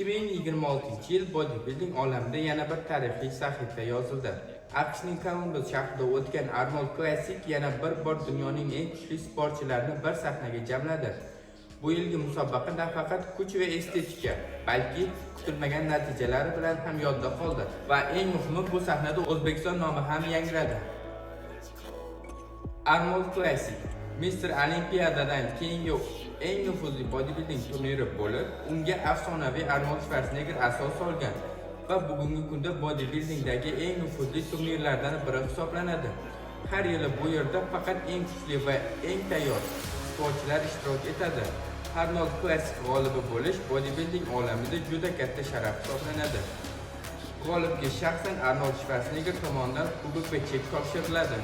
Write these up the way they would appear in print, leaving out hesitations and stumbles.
2026-yil bodybuilding olamida yana bir tarixiy sahifa yozildi. AQShning Kolumbus shahrida o'tgan Arnold Classic yana bir bor dunyoning eng kuchli sportchilarini bir sahnaga jamladi. Bu yilgi musobaqa nafaqat kuch va estetika, balki kutilmagan natijalari bilan ham yodda qoldi va eng muhimi, bu sahnada O'zbekiston nomi ham yangradi. Arnold Classic Mr. Olimpiadadan keyingi eng nufuzli bodybuilding turniri bo'lib, unga afsonaviy Arnold Shvarsenegger asos solgan va bugungi kunda bodybuildingdagi eng nufuzli turnirlardan biri hisoblanadi. Har yili bu yerda faqat eng kuchli va eng tayyor sportchilar ishtirok etadi. Arnold Classic g'olibi bo'lish bodybuilding olamida juda katta sharaf hisoblanadi. G'olibga shaxsan Arnold Shvarsenegger tomonidan kubok va chek topshiriladi.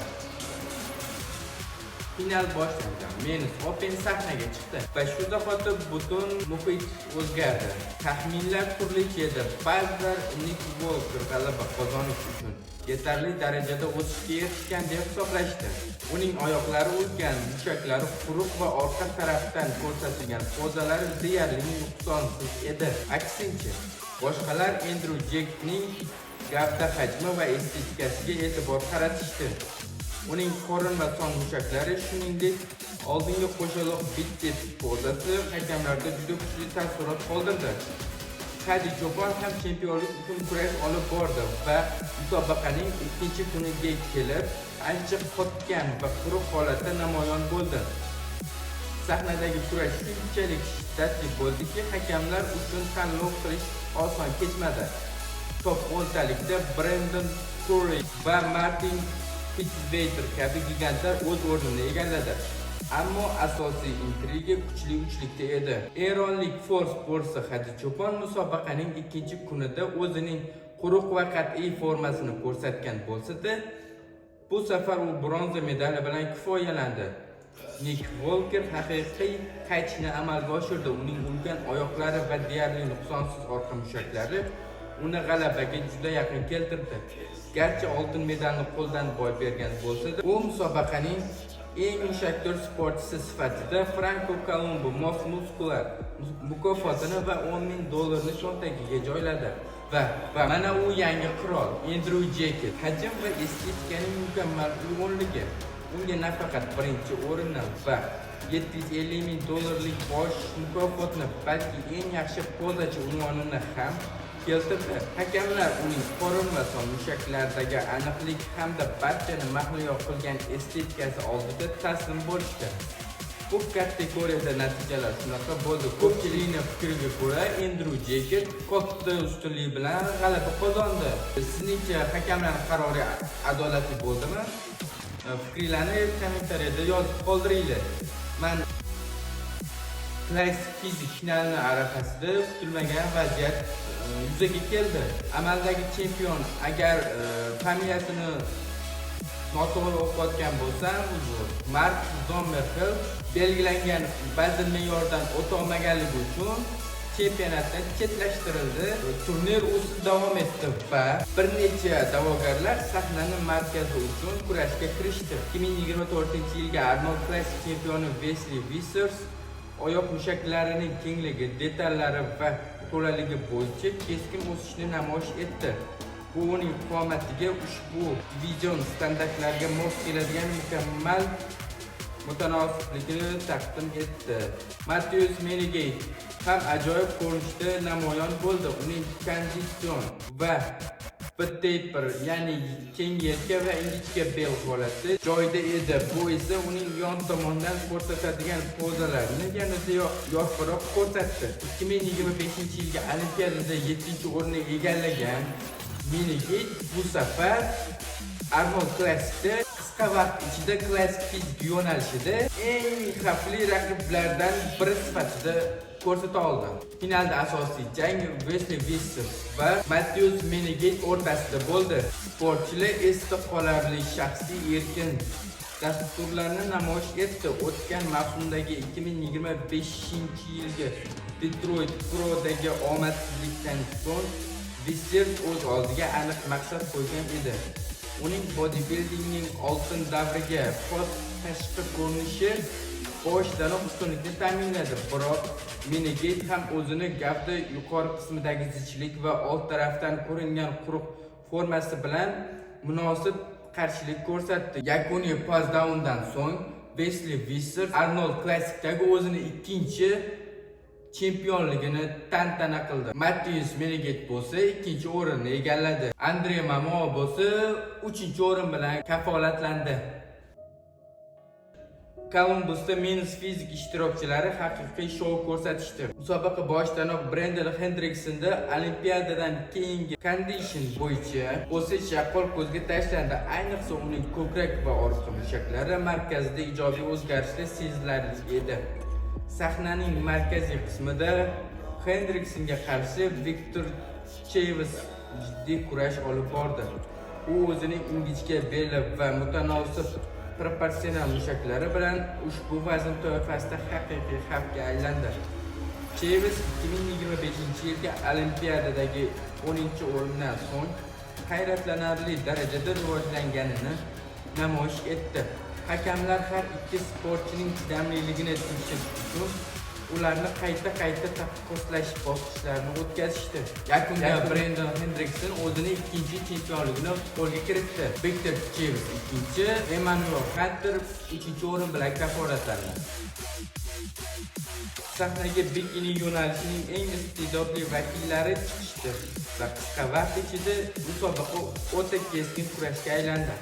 Final boshlandi. Men's Open sahnaga chiqdi va shu zahoti butun muhit o'zgardi. Taxminlar turlicha edi. Ba'zilar Nick Walker g'alaba qozonish uchun yetarli darajada o'sishga erishgan deb hisoblashdi. Uning oyoqlari ulkan, mushaklari quruq va orqa tarafdan ko'rsatilgan pozalari deyarli nuqsonsiz edi. Aksincha, boshqalar Endryu Jekning gavda hajmi va estetikasiga e'tibor qaratishdi. Uning qorin va son mushaklari, shuningdek, oldingi qo'shaloq bitseps pozasi hakamlarda juda kuchli taassurot qoldirdi. Hadi Chopon ham chempionlik uchun kurash olib bordi va musobaqaning ikkinchi kuniga kelib ancha qotgan va quruq holatda namoyon bo'ldi. Sahnadagi kurash shunchalik shiddatli bo'ldiki, hakamlar uchun tanlov qilish oson kechmadi. Top 10 talikda Brendon Curry va Martin Fitzwater kabi gigantlar o'z o'rnini egalladi. Ammo asosiy intriga kuchli uchlikda edi. Eronlik fors bo'risi Hadi Chopon musobaqaning ikkinchi kunida o'zining quruq va qat'iy formasini ko'rsatgan bo'lsa-da, bu safar u bronza medali bilan kifoyalandi. Nick Walker haqiqiy qaytishni amalga oshirdi. Uning ulkan oyoqlari va deyarli nuqsonsiz orqa mushaklari uni g'alabaga juda yaqin keltirdi. Garchi oltin medalni qo'ldan boy bergan bo'lsa-da, u musobaqaning eng mushakdor sportchisi sifatida Franco Columbu Most Muscular mukofotini va 10 ming dollarni cho'ntagiga joyladi. Va mana u, yangi qirol Endryu Jekett. Hajm va estetikaning mukammal uyg'unligi unga nafaqat birinchi o'rinni va 750 ming dollarlik bosh mukofotni, balki eng yaxshi pozachi unvonini ham keltirdi. Hakamlar uning qorin va son mushaklaridagi aniqlik hamda barchani mahliyo qilgan estetikasi oldida taslim bo'lishdi. Bu kategoriyada natijalar shunaqa bo'ldi. Ko'pchilikning fikriga ko'ra, Endryu Jekett katta ustunlik bilan g'alaba qozondi. Sizningcha, hakamlar qarori adolatli bo'ldimi? Fikringlarni kommentariyada yozib qoldiringlar. Man Classic Physique finalini arafasida kutilmagan vaziyat yuzaga keldi. Amaldagi chempion, agar familiyasini noto'g'ri o'qiyotgan bo'lsam, uzr, Mark Zommerfeld belgilangan ba'zi me'yordan o'ta olmaganligi uchun chempionatdan chetlashtirildi. Turnir usiz davom etdi va bir necha da'vogarlar sahnani markazi uchun kurashga kirishdi. 2024-yilgi Arnold Classic chempioni Wesley Vissers oyoq mushaklarining kengligi, detallari va to'laligi bo'yicha keskin o'sishni namoyish etdi. Bu uning qomatiga ushbu divizion standartlariga mos keladigan mukammal mutanosibligini taqdim etdi. Matthews Menegate ham ajoyib ko'rinishda namoyon bo'ldi. Uning konditsion va V-taper, ya'ni keng yelka va ingichka bel holati joyida edi. Bu esa uning yon tomondan ko'rsatadigan pozalarni yanada yorqinroq ko'rsatdi. 2025-yilgi Olimpiadada 7-o'rinni egallagan Menegate bu safar Arnold Classic'da qisqa vaqt ichida Classic Physique yo'nalishida eng xavfli raqiblardan biri sifatida ko'rsata oldi. Finalda asosiy jang Wesley Vissers va Matthews Menegate o'rtasida bo'ldi. Sportchilar esda qolarli shaxsiy erkin dasturlarni namoyish etdi. O'tgan mavsumdagi, 2025-yilgi Detroit Pro'dagi omadsizlikdan so'ng Vissers o'z oldiga aniq maqsad qo'ygan edi. Uning bodybuildingning oltin davriga xos tashqi ko'rinishi Boshidanoq ustunlikni ta'minladi, biroq Menegate ham o'zini gavda yuqori qismidagi zichlik va old tarafdan ko'ringan quruq formasi bilan munosib qarshilik ko'rsatdi. Yakuniy posedowndan so'ng Wesley Visser Arnold Classic'dagi o'zini ikkinchi chempionligini tantana qildi. Mattius Menegate bo'lsa ikkinchi o'rinni egalladi. Andre Mamoa bo'lsa uchinchi o'rin bilan kafolatlandi. Kolumbusda Men's Physique ishtirokchilari haqiqiy shou ko'rsatishdi. Musobaqa boshidanoq Brendon Hendriksonda Olimpiadadan keyingi condition bo'yicha o'sish yaqqol ko'zga tashlandi. Ayniqsa uning ko'krak va orqa mushaklari markazida ijobiy o'zgarishlar sezilarli edi. Sahnaning markaziy qismida Hendriksonga qarshi Viktor Chaves jiddiy kurash olib bordi. U o'zining ingichka beli va mutanosib proporsional mushaklari bilan ushbu vazn toifasida haqiqiy xavfga aylandi. Chaves 2025-yilgi Olimpiadadagi 10-o'rindan so'ng hayratlanarli darajada rivojlanganini namoyish etdi. Hakamlar har ikki sportchining chidamliligini tekshirish uchun ularni qayta-qayta taqqoslash bosqichlarini o'tkazishdi. Yakunda Brendon Hendrikson o'zini ikkinchi chempionligini qo'lga kiritdi. Victor Chaves ikkinchi, Emmanuel Hunter uchinchi o'rin bilan kafolatlandi. Sahnaga bikini yo'nalishining eng iste'dodli vakillari chiqishdi va qisqa vaqt ichida musobaqa o'ta keskin kurashga aylandi.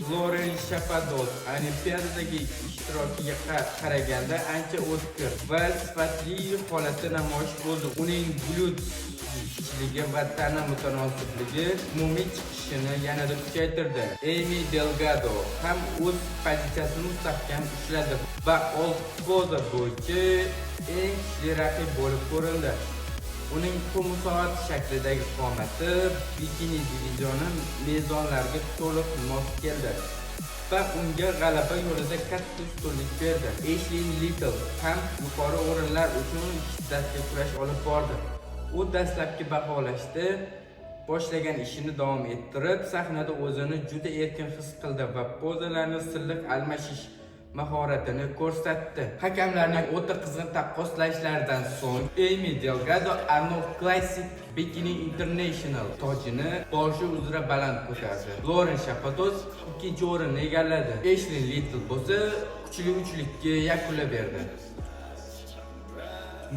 Loren Shapados Olimpiadadagi ishtirokiga qaraganda ancha o'tkir va sifatli holatda namoyish bo'ldi. Uning glyut zichligi va tana mutanosibligi umumiy chiqishini yanada kuchaytirdi. Amy Delgado ham o'z pozitsiyasini mustahkam ushladi va old poza bo'yicha eng kuchli raqib bo'lib ko'rindi. Uning qum soat shaklidagi qomati bikini divizioni mezonlariga to'liq mos keldi va unga g'alaba yo'lida katta ustunlik berdi. Ashley Little ham yuqori o'rinlar uchun shiddatli kurash olib bordi. U dastlabki baholashda boshlagan ishini davom ettirib, sahnada o'zini juda erkin his qildi va pozalarni silliq almashish mahoratini ko'rsatdi. Hakamlarning o'ta qizg'in taqqoslashlaridan so'ng Amy Delgado Arnold Classic Bikini International tojini boshi uzra baland ko'tardi. Loren Shapatos ikkinchi o'rinni egalladi. Ashley Little bo'lsa kuchli uchlikka yakunlab berdi.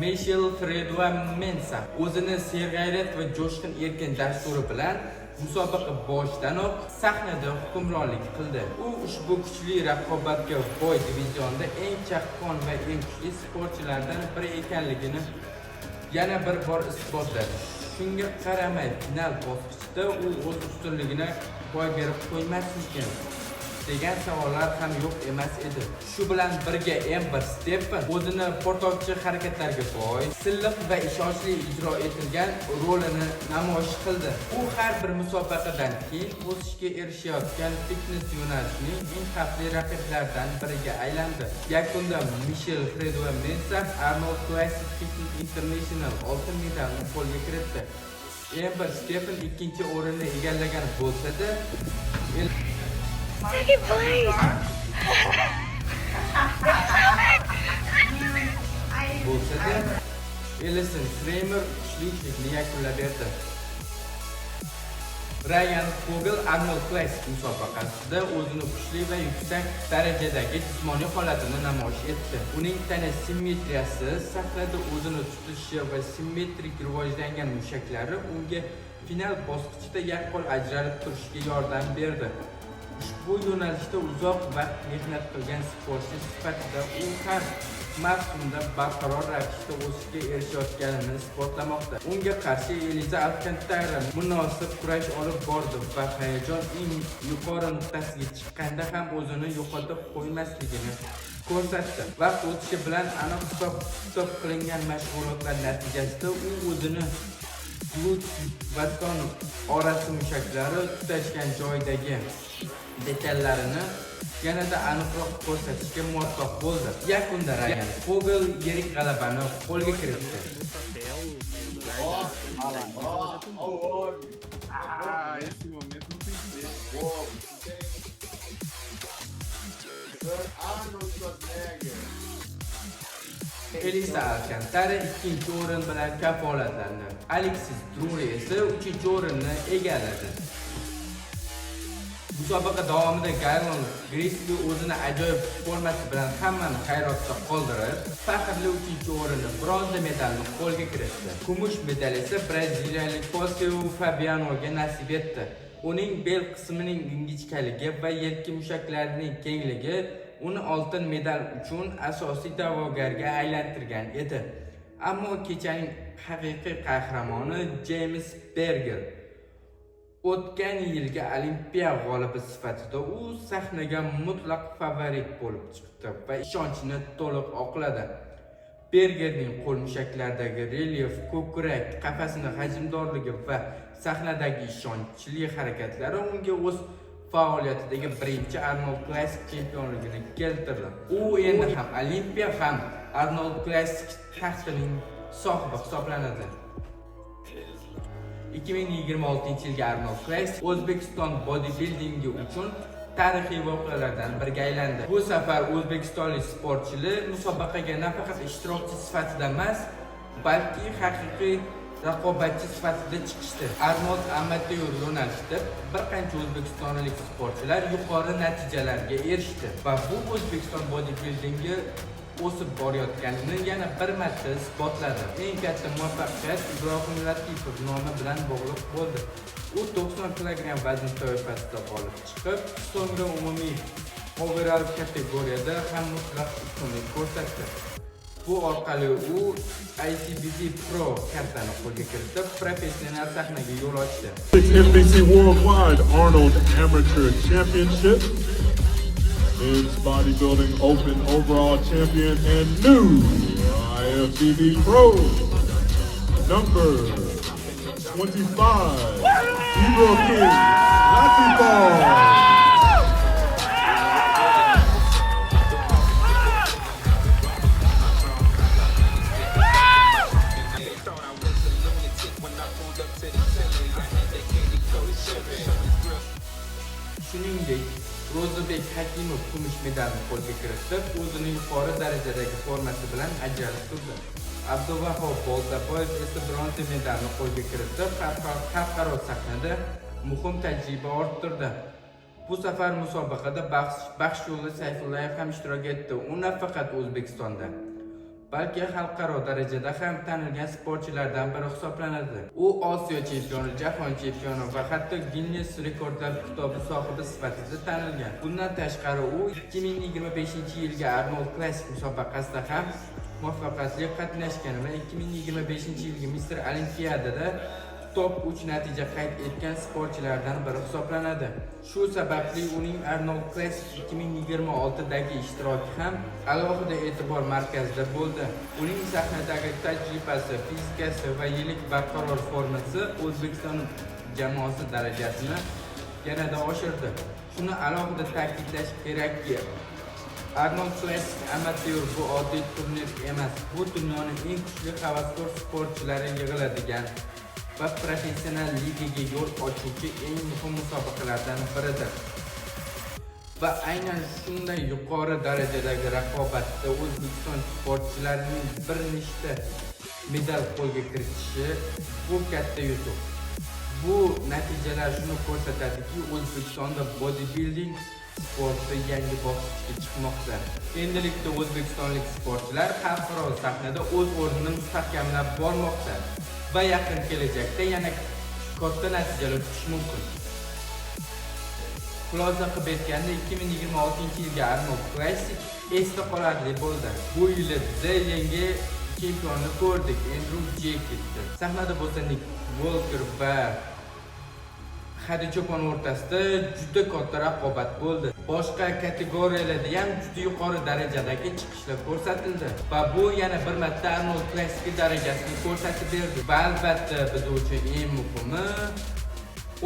Michelle Fredua Mensa o'zini serg'ayrat va jo'shqin erkin dasturi bilan musobaqa boshidanoq sahnada hukmronlik qildi. U ushbu kuchli raqobatga boy divizionda eng chaqqon va eng kuchli sportchilardan biri ekanligini yana bir bor isbotladi. Shunga qaramay, final bosqichida u o'z ustunligini boy berib qo'ymasmikin degan savollar ham yo'q emas edi. Shu bilan birga Ember Steffen o'zini portlovchi harakatlarga boy, silliq va ishonchli ijro etilgan rolini namoyish qildi. U har bir musobaqadan keyin o'sishga erishayotgan fitness yo'nalishining eng xavfli raqiblaridan biriga aylandi. Yakunda Michelle Fredua Mensah Arnold Classic Fitness International oltin medalini qo'lga kiritdi. Ember Steffen ikkinchi o'rinni egallagan bo'lsa-da, Second place. Bo'lsa-da, Ellison Kramer kuchli uchlikni yakunlab berdi. Ryan Fogel Arnold Classic musobaqasida o'zini kuchli va yuksak darajadagi jismoniy holatini namoyish etdi. Uning tana simmetriyasi, sahnada o'zini tutishi va simmetrik rivojlangan mushaklari unga final bosqichida yaqqol ajralib turishga yordam berdi. Ushbu yo'nalishda uzoq vaqt mehnat qilgan sportchi sifatida u har mavsumda barqaror ravishda o'sishga erishayotganini isbotlamoqda. Unga qarshi Eliza Alcantara munosib kurash olib bordi va hayajon eng yuqori nuqtasiga chiqqanda ham o'zini yo'qotib qo'ymasligini ko'rsatdi. Vaqt o'tishi bilan aniq hisob kitob qilingan mashg'ulotlar natijasida u o'zini glut va ton orasi mushaklari tutashgan joydagi detallarini yanada aniqroq ko'rsatishga muvaffaq bo'ldi. Yakunda Ryan Fogel yirik g'alabani qo'lga kiritdi. Ó, ó, ó o homem. Ah, esse momento não tem preço. Pô, não tem. Arnold Schwarzenegger. Elisa Alcantara ikkinchi o'rin bilan kafolatlandi. Alexis Druri esa uchinchi o'rinni egalladi. Musobaqa davomida Gaylon Grisli o'zini ajoyib formasi bilan hammani hayratda qoldirib, faxrli uchinchi o'rinni, bronza medalni qo'lga kiritdi. Kumush medal esa braziliyalik Jose Fabianoga nasib etdi. Uning bel qismining ingichkaligi va yelka mushaklarining kengligi uni oltin medal uchun asosiy da'vogarga aylantirgan edi. Ammo kechaning haqiqiy qahramoni Jeyms Berger. O'tgan yilgi Olimpiya g'olibi sifatida u sahnaga mutlaq favorit bo'lib chiqdi va ishonchni to'liq oqladi. Bergerning qo'l mushaklaridagi relyef, ko'krak qafasini hajmdorligi va sahnadagi ishonchli harakatlari unga o'z faoliyatidagi birinchi Arnold Classic chempionligini keltirdi. U endi ham Olimpiya, ham Arnold Classic taxtining sohibi hisoblanadi. 2026 yilgi Arnold Classic O'zbekiston bodybuildingi uchun tarixiy voqealardan biriga aylandi. Bu safar o'zbekistonlik sportchilar musobaqaga nafaqat ishtirokchi sifatida emas, balki haqiqiy raqobatchi sifatida chiqishdi. Arnold Amateur yo'nalishida bir qancha o'zbekistonlik sportchilar yuqori natijalarga erishdi va bu O'zbekiston bodybuildingi o'sib borayotganini yana bir marta isbotladi. Eng katta muvaffaqiyat Ibrohim Latifov nomi bilan bog'liq bo'ldi. U 90 kilogramm vazn toifasida g'olib chiqib, so'ngra umumiy overall kategoriyada ham mutlaq ustunlik ko'rsatdi. Bu orqali u IFBB Pro kartani qo'lga kiritib, professional sahnaga yo'l ochdi. NPC Worldwide Arnold Amateur Championship. Men's Bodybuilding Open Overall Champion and new IFBB Pro number 25, Ibrahim Latifov. Shuningdek, Ro'zibek Hakimov kumush medalni qo'lga kiritib, o'zini yuqori darajadagi formasi bilan ajralib turdi. Abduvahob Boltaboyev esa bronza medalni qo'lga kiritib, xalqaro sahnada muhim tajriba orttirdi. Bu safar musobaqada Baxshullo Sayfullayev ham ishtirok etdi. U nafaqat O'zbekistonda, balki xalqaro darajada ham tanilgan sportchilardan biri hisoblanadi. U Osiyo chempioni, jahon chempioni va hatto Ginnes rekordlar kitobi sohibi sifatida tanilgan. Bundan tashqari, u 2025-yilgi Arnold Classic musobaqasida ham muvaffaqiyatli qatnashgan va 2025-yilgi Mr. Olimpiadada top 3 natija qayd etgan sportchilardan biri hisoblanadi. Shu sababli uning Arnold Classic 2026dagi ishtiroki ham alohida e'tibor markazida bo'ldi. Uning sahnadagi tajribasi, fizikasi va yillik barqaror formasi O'zbekiston jamoasi darajasini yanada oshirdi. Shuni alohida ta'kidlash kerakki, Arnold Classic Amateur bu oddiy turnir emas. Bu dunyoning eng kuchli havaskor sportchilari yig'iladigan va professional ligaga yo'l ochuvchi eng muhim musobaqalardan biridir. Va aynan shunday yuqori darajadagi raqobatda O'zbekiston sportchilarining bir nechta medal qo'lga kiritishi bu katta yutuq. Bu natijalar shuni ko'rsatadiki, O'zbekistonda bodybuilding sporti yangi bosqichga chiqmoqda. Endilikda o'zbekistonlik sportchilar xalqaro sahnada o'z o'rnini mustahkamlab bormoqda va yaqin kelajakda yana katta natijalar kutish mumkin. Xulosa qilib aytganda, 2026 yilgi Arnold Classic esda qolarli bo'ldi. Bu yili biza yangi chempionni ko'rdik, Endru Jeketni. Sahnada bo'lsa Nik Walker va Hadi Chopon o'rtasida juda katta raqobat bo'ldi. Boshqa kategoriyalarda ham juda yuqori darajadagi chiqishlar ko'rsatildi va bu yana bir marta Arnold Classic darajasini ko'rsatib berdi. Va albatta, biz uchun eng muhimi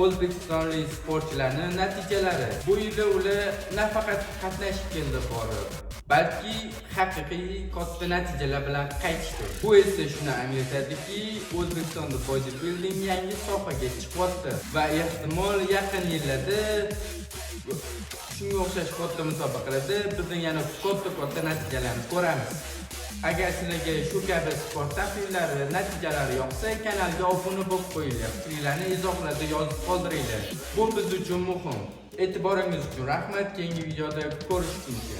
o'zbekistonlik sportchilarning natijalari. Bu yili ular nafaqat qatnashib keldi borib, balki haqiqiy katta natijalar bilan qaytishdi. Bu esa shuni anglatadiki, O'zbekistonda bodybuilding yangi sohaga chiqyapti va ehtimol yaqin yillarda shunga o'xshash katta musobaqalarda biz yana katta katta natijalarni ko'ramiz. Agar sizlarga shu kabi sport tahlillari, natijalari yoqsa, kanalga obuna bo'lib qo'yinglar. Fikringlarni izohlarda yozib qoldiringlar. Bu biz uchun muhim. E'tiboringiz uchun rahmat. Keyingi videoda ko'rishguncha.